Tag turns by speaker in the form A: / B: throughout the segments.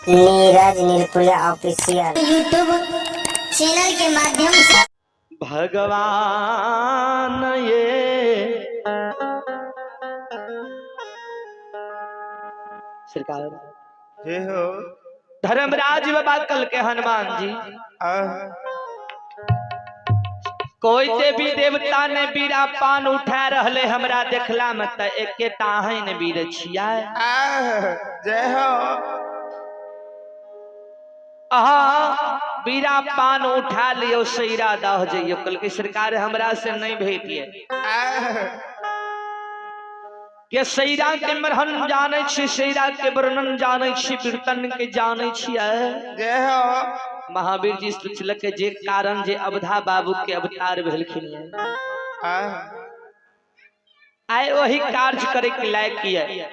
A: Neeraj Nirpuriya official
B: YouTube channel के माध्यम से।
C: भगवान ये सरकार
D: जय हो।
C: धर्मराज बाबा कल के हनुमान जी
D: आह,
C: कोई देवी देवता ने बीरा पान उठा रहले हमरा देखला में त एके ताहे ने वीर छिया।
D: आह, जय हो।
C: अहा बीरा पान उठा लियो सैरा दह जइयो। कल के सरकार हमरा से नहीं भेटिए
D: आह,
C: के सैरा के मरहन जाने छी, सैरा के वर्णन जाने छी, कीर्तन के जाने छियै।
D: जय हो।
C: महावीर जी सोचलक जे कारण जे अवधा बाबू के अवतार भेलखिन
D: आह,
C: आइ वही कार्य करे के लायक ये
D: जय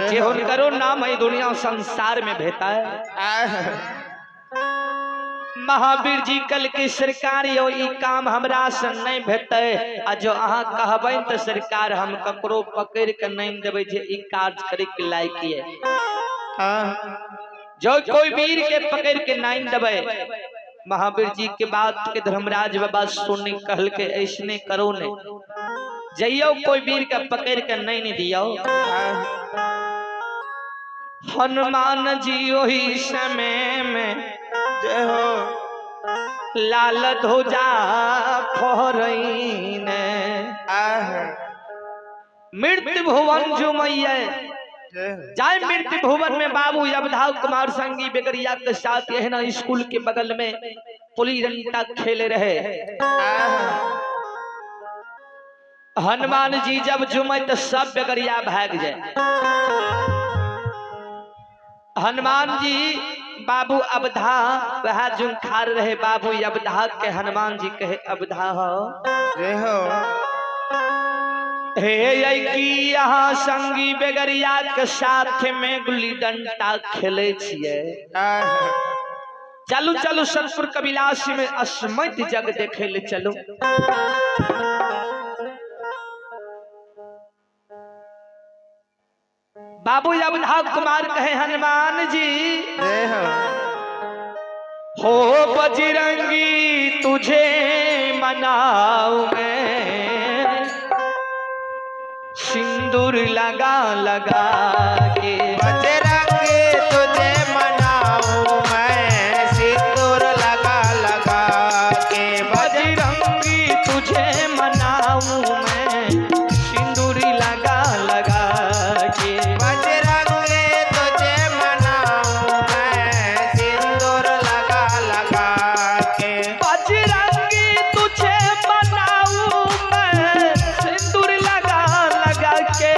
C: जे
D: हो।
C: हुनकरो नाम है दुनिया संसार में भेता है।
D: आह,
C: महावीर जी कल के सरकार यो ई काम हमरा से नहीं भेटै आ जो अहाँ कहबै त सरकार हम ककरो पकड़ के नहीं देबै जे ई कार्य करे के लायक ये।
D: आह,
C: जो कोई वीर के पकड़ के नहीं देबै। महावीर जी के बात के धर्मराज बाबा सुन कहल के ऐसने करो ने जइयो कोई वीर के पकड़ के नहीं नहीं दियो।
D: आह,
C: हनुमान जी ओही समय में
D: जय हो।
C: लाल ध्वजा फहरैने
D: आह,
C: मृत्यु भुवन झुमैये
D: जय हो।
C: जाय मृत्यु भुवन में बाबू अवधाव कुमार संगी बेगरिया के साथ एहना स्कूल के बगल में पुली डंडा खेले रहे।
D: आह,
C: हनुमान जी जब झुमे तो सब बेगरिया भाग जाए। हनुमान जी बाबू अवधा वह जुंखार रहे बाबू अवधा के हनुमान जी कहे अवधा हो
D: जय हो।
C: हे की यहाँ संगी बेगरिया के साथ में गुल्ली डंडा खेले छिए।
D: आह,
C: चलू चलू सतपुर कबिलास में अस्मत जग देखे ले चलो। बाबू अवधा कुमार कहे हनुमान जी
D: जय हो।
C: हो बजरंगी तुझे मनाऊं मैं सिंदूर लगा लगा के।
D: बजरंगी तुझे मनाऊं मैं सिंदूर लगा लगा के।
C: बजरंगी तुझे मनाऊं मैं सिंदूर लगा लगा के।
D: बजरंगी तुझे मनाऊं मैं सिंदूर लगा लगा के।
C: बजरंगी तुझे मनाऊं मैं सिंदूर लगा लगा के।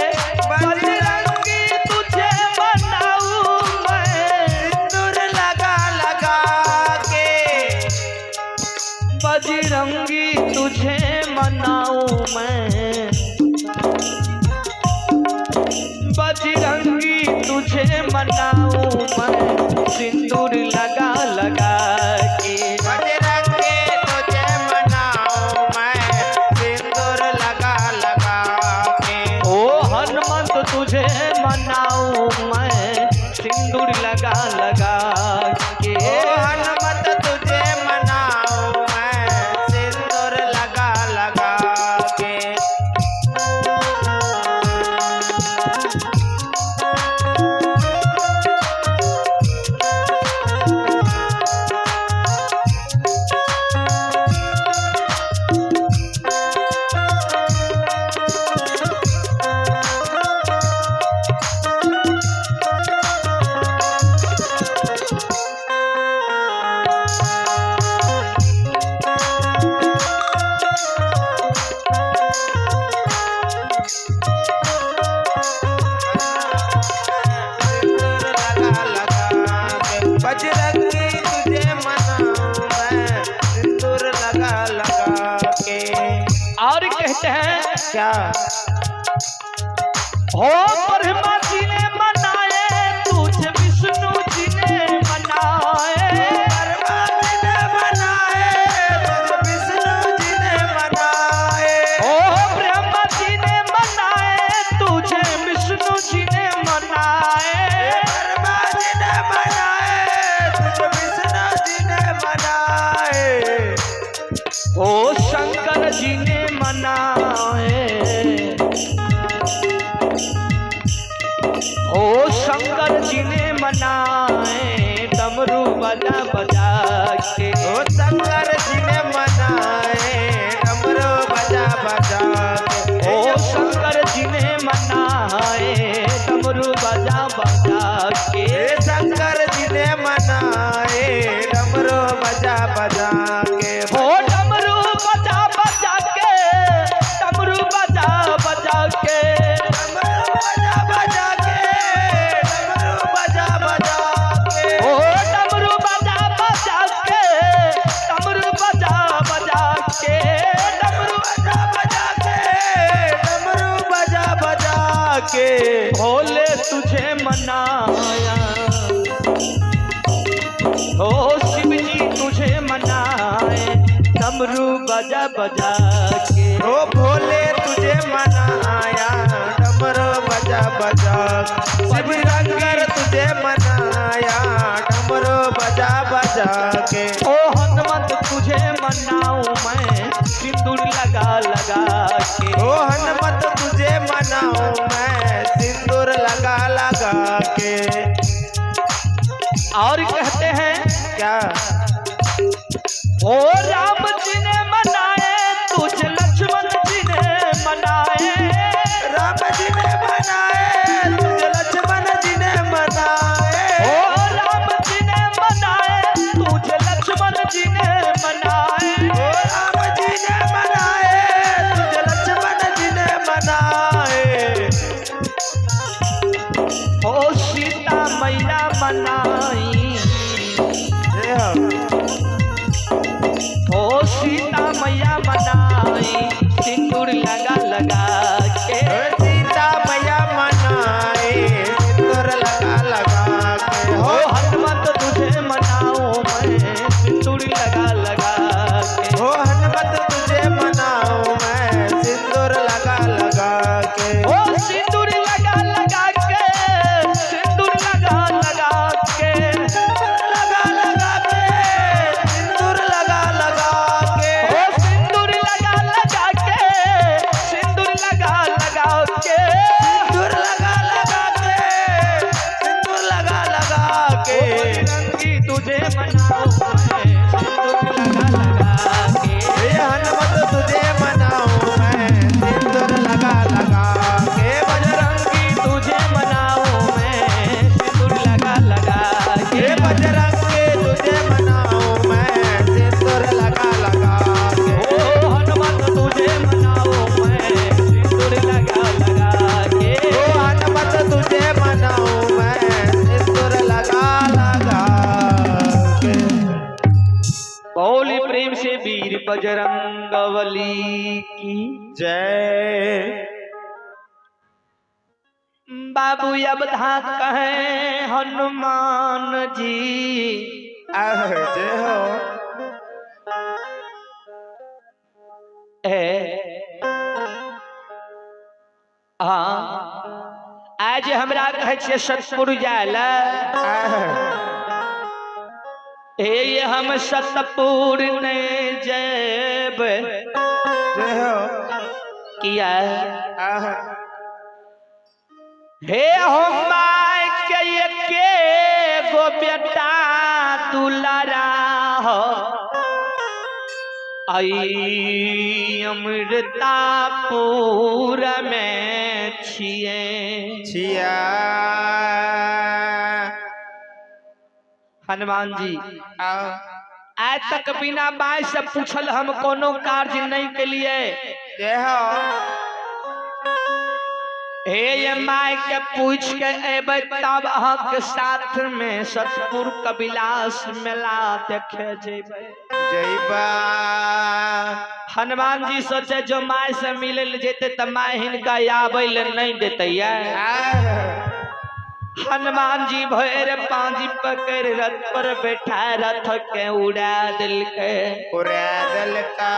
C: बजरंगी तुझे मनाऊं मैं
D: सिंदूर लगा लगा के।
C: बजरंगी तुझे मनाऊं मैं बजरंगी तुझे मनाऊं मैं सिंदूर लगा लगा के।
D: बजरंगी तुझे मनाऊं मैं सिंदूर लगा लगा के।
C: ओ हनुमंत तुझे मनाऊं मैं सिंदूर लगा लगा के।
D: ओ हनुमत तुझे मनाऊं मैं सिंदूर लगा लगा के। सिंदूर लगा लगा के। बजरंगी तुझे मनाऊं मैं सिंदूर लगा लगा के।
C: और कहते हैं
D: क्या
C: हो ब्रह्मा जी ने मनाए तुझे विष्णु जी ने मनाए।
D: ब्रह्मा जी ने मनाए तुझे विष्णु जी ने मनाए।
C: ओ ब्रह्मा जी ने मनाए तुझे विष्णु जी ने मनाए।
D: ब्रह्मा जी ने मनाए मनाए, तुझे विष्णु जी ने मनाए।
C: ओ शंकर जी ने मनाए, ओ शंकर जी ने मनाए डमरू बजा बजा के।
D: ओ शंकर जी ने मनाए डमरू बजा बजा के।
C: ओ शंकर जी ने मनाए डमरू बजा बजा के।
D: शंकर जी ने मनाए डमरू बजा बजा के।
C: ओ डमरू बजा बजा के, डमरू बजा बजा के,
D: डमरू बजा बजा के, डमरू बजा बजा के।
C: ओ डमरू बजा बजा के, डमरू बजा बजा के,
D: डमरू बजा बजा के, डमरू बजा बजा के।
C: भोले तुझे मनाया, ओ शिव जी तुझे मनाए डमरू बजा बजा के।
D: ओ भोले तुझे मनाया डमरू बजा बजा। शिव शंकर तुझे मनाया डमरू बजा बजा के।
C: ओ हनुमत तुझे मनाऊं मैं सिंदूर लगा लगा के।
D: ओ हनुमत तुझे मनाऊं मैं सिंदूर लगा लगा के।
C: और कहते हैं
D: क्या?
C: ओ राम जी ने मनाए तुझे लक्ष्मण जी ने मनाए।
D: राम जी ने मनाए तुझे लक्ष्मण जी ने मनाए।
C: ओ राम जी ने मनाए तुझे लक्ष्मण जी ने मनाए।
D: ओ राम जी ने मनाए तुझे लक्ष्मण जी ने मनाए।
C: ओ सीता मैया मनाई,
D: जय हो।
C: ओ सीता मैया मनाई सिंदूर लगा लगा के।
D: ओ सीता मैया मनाए सिंदूर लगा लगा के।
C: ओ हनुमत तुझे मनाऊं मैं सिंदूर लगा लगा के।
D: ओ हनुमत तुझे मनाऊं मैं सिंदूर लगा लगा के।
C: ओ सिंदूर लगा लगा के, सिंदूर लगा लगा के,
D: लगा लगा के, सिंदूर लगा लगा के।
C: ओ सिंदूर लगा लगा के, सिंदूर लगा लगा के,
D: सिंदूर लगा लगा के, सिंदूर लगा लगा के।
C: बजरंगी तुझे मनाऊं मैं सिंदूर लगा लगा के।
D: हे हनुमत तुझे मनाऊं मैं सिंदूर लगा लगा के।
C: बजरंगी तुझे मनाऊं मैं सिंदूर लगा लगा के।
D: हे बजरंगी तुझे मनाऊं मैं सिंदूर लगा लगा के।
C: ओ हनुमत तुझे मनाऊं मैं सिंदूर लगा लगा के।
D: ओ हनुमत तुझे मनाऊं मैं सिंदूर लगा लगा के।
C: बोली प्रेम से वीर बजरंगबली की
D: जय।
C: बाबू अब धा कहे हनुमान जी।
D: आह, जय हो।
C: ए हाँ, आज हमरा कहै छियै सतपुर जाय लए।
D: आह,
C: हे ये हम सतपुर नहीं जेब।
D: जय हो।
C: किया?
D: आह,
C: हे हो my के एके गो बेटा दुलारा हो, आई अमृतापुर में छिए।
D: छिया।
C: हनुमान जी
D: आह,
C: आज तक बिना my से पूछल हम कोनो कार्य नहीं के लिए।
D: जय हो।
C: हे ये my के पूछ के एबै तब अहाँ के साथ में सतपुर कबिलास मेला देखे जेबै।
D: जयबा।
C: हनुमान जी सोचे जो my से मिले ले जेते त my हिनका आबै ले नहीं देते।
D: आह,
C: हनुमान जी भैर पांजी पकड़ रथ पर बैठा रथ के उड़ा दिलके।
D: उड़ा दिल का।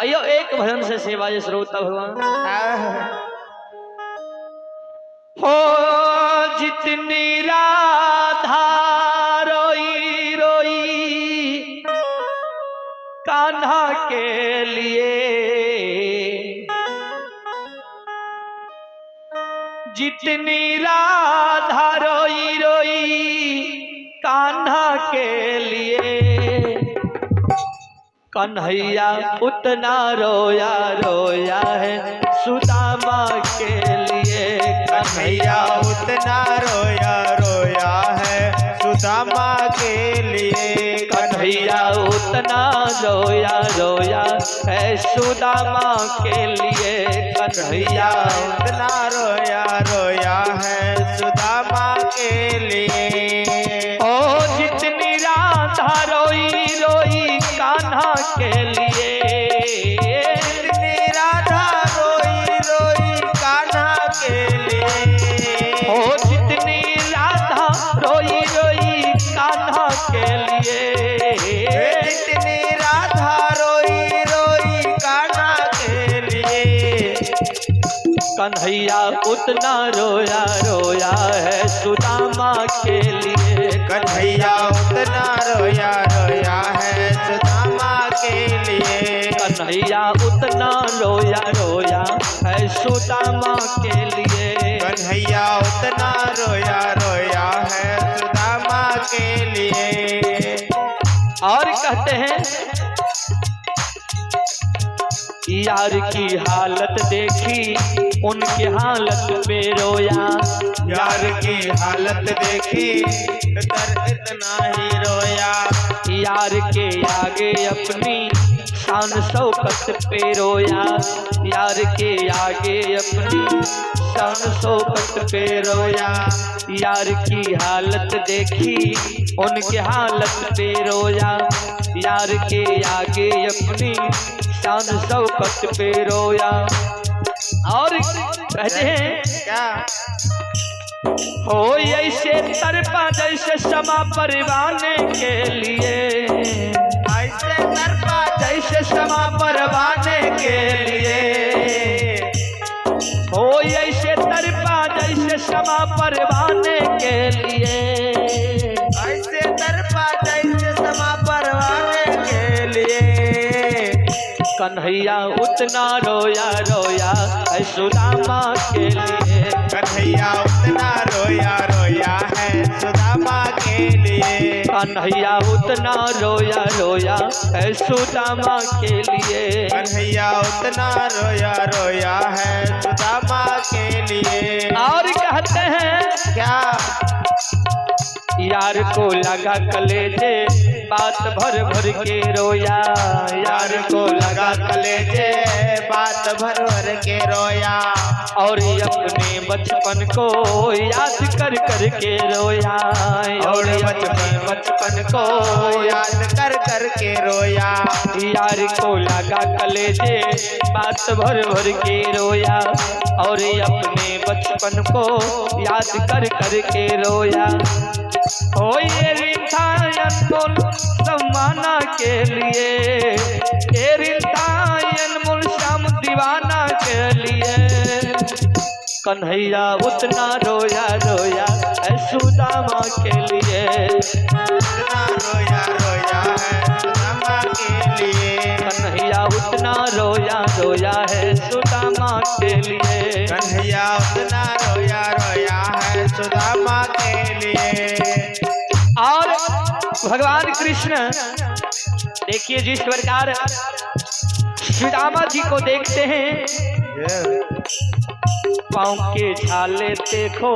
C: अयो एक भजन से सेवा जे श्रोता भगवान।
D: आह,
C: हो जित जितनी राधा रोई रोई कान्हा के लिए, जितनी राधा रोई रोई कान्हा के लिए, कन्हैया उतना रोया रोया है सुदामा के लिए।
D: कन्हैया उतना रोया रोया है सुदामा के लिए।
C: कन्हैया उतना रोया रोया है सुदामा के लिए। कन्हैया
D: उतना रोया रोया है सुदामा के लिए।
C: ओ जितनी राधा रोई रोई कान्हा के लिए,
D: जितनी राधा रोई रोई कान्हा के लिए,
C: ओ जितनी राधा रोई रोई कान्हा के लिए,
D: जितनी राधा रोई रोई कान्हा के लिए,
C: कन्हैया उतना रोया रोया है सुदामा के लिए।
D: कन्हैया उतना रोया रोया है सुदामा के लिए।
C: कन्हैया उतना रोया रोया है सुदामा के लिए।
D: कन्हैया उतना रोया रोया है सुदामा के लिए।
C: और कहते हैं यार की हालत देखी उनकी हालत पे रोया,
D: यार की हालत देखी तर इतना ही रोया,
C: यार के आगे अपनी शान शौकत पे रोया, यार के आगे अपनी शान शौकत पे रोया, यार की हालत देखी उनकी हालत पे रोया, यार के आगे अपनी शान शौकत पे रोया। और कहते हैं
D: क्या
C: हो ऐसे तरपा जैसे समा परवाने के लिए,
D: ऐसे तरपा
C: जैसे समा परवाने के लिए, हो ऐसे तरपा जैसे समा परवाने के लिए,
D: ऐसे तरपा जैसे समा परवाने के लिए।
C: कन्हैया उतना रोया रोया है सुदामा के लिए।
D: कन्हैया उतना रोया रोया है सुदामा के लिए।
C: कन्हैया उतना रोया रोया है सुदामा के लिए।
D: कन्हैया उतना रोया रोया है सुदामा के लिए।
C: और कहते हैं
D: क्या
C: यार को लगा कलेजे बात भर भर के रोया,
D: यार को लगा कलेजे बात भर भर के रोया,
C: और अपने बचपन को याद कर कर के रोया,
D: और
C: अपने बचपन को
D: याद कर कर के रोया।
C: यार को लगा कलेजे बात भर भर के रोया, और अपने बचपन को याद कर कर के रोया। ओ ये रिंथा अनमोल सम्माना के लिए, ये रिंथा अनमोल श्याम दीवाना के लिए, कन्हैया उतना रोया रोया है सुदामा के लिए।
D: उतना रोया रोया है सुदामा के लिए।
C: कन्हैया उतना रोया रोया है सुदामा के लिए।
D: कन्हैया उतना रोया रोया है सुदामा के लिए।
C: और भगवान कृष्ण देखिए जिस प्रकार सुदामा जी को देखते हैं, पाँव के छाले देखो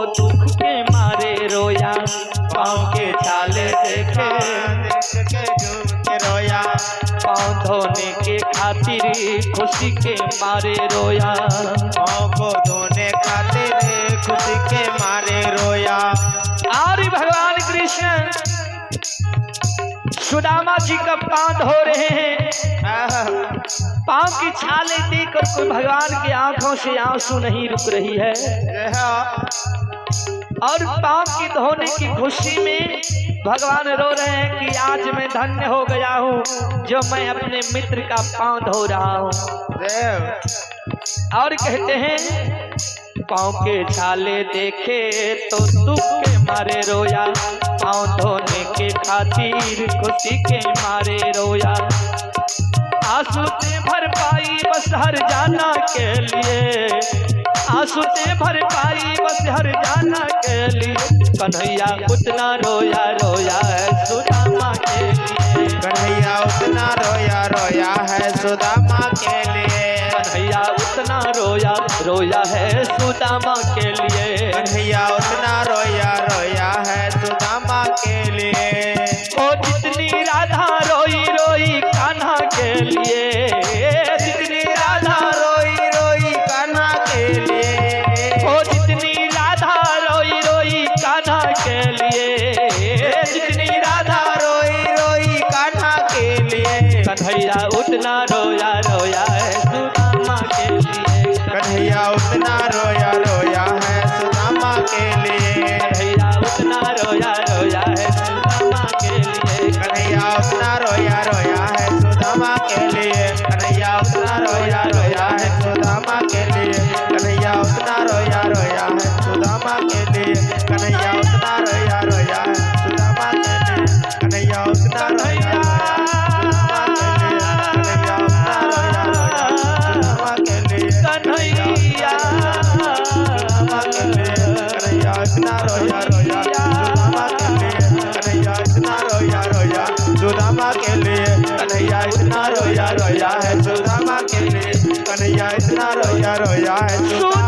C: दुख के मारे रोया, पाँव के छाले देखे
D: देख के झूम के रोया,
C: पाँव धोने के खातिर खुशी के मारे रोया,
D: पाँव को धोने खातिर खुशी के मारे रोया।
C: और भगवान कृष्ण सुदामा जी का पाँव धो रहे हैं, पाँव की छाले देखकर कोई भगवान की आंखों से आंसू नहीं रुक रही है, और पाँव की धोने की खुशी में भगवान रो रहे हैं कि आज मैं धन्य हो गया हूँ जो मैं अपने मित्र का पाँव धो रहा हूँ। और कहते हैं पाँव के छाले देखे तो दुख के मारे रोया, पाँव धोने के खातिर खुशी के मारे रोया। आंसू ते भर पाई बस हर जाना के लिए, आंसू ते भर पाई बस हर जाना के लिए। कन्हैया उतना रोया रोया है सुदामा के लिए।
D: कन्हैया उतना रोया रोया है सुदामा के लिए।
C: कन्हैया उतना रोया रोया है सुदामा के लिए।
D: कन्हैया उतना रोया रोया है सुदामा के लिए।
C: ओ जितनी राधा रोई रोई कान्हा के लिए, जितनी राधा
D: रोई रोई कान्हा के लिए।
C: ओ जितनी राधा रोई रोई कान्हा के लिए, जितनी राधा
D: रोई रोई कान्हा के लिए।
C: कन्हैया उतना रोया रोया है सुदामा के लिए।
D: कन्हैया उतना रोया रोया है सुदामा के लिए।
C: कन्हैया उतना रोया रोया है सुदामा के लिए।
D: कन्हैया उतना रोया रोया है सुदामा के लिए। कन्हैया उतना रोया रोया है सुदामा के लिए। कन्हैया उतना रोया रोया है सुदामा के लिए। कन्हैया उतना रोया रोया है सुदामा के लिए। कन्हैया उतना रोया रोया सुदामा के लिए। कन्हैया उतना रोया रोया सुदामा के लिए।
C: कन्हैया
D: सुदामा के लिए। कन्हैया इतना रोया रोया सुदामा के लिए। कन्हैया इतना रोया रोया सुदामा के लिए। कन्हैया इतना रोया रोया है सुदामा के लिए। कन्हैया इतना रोया रोया है सुदामा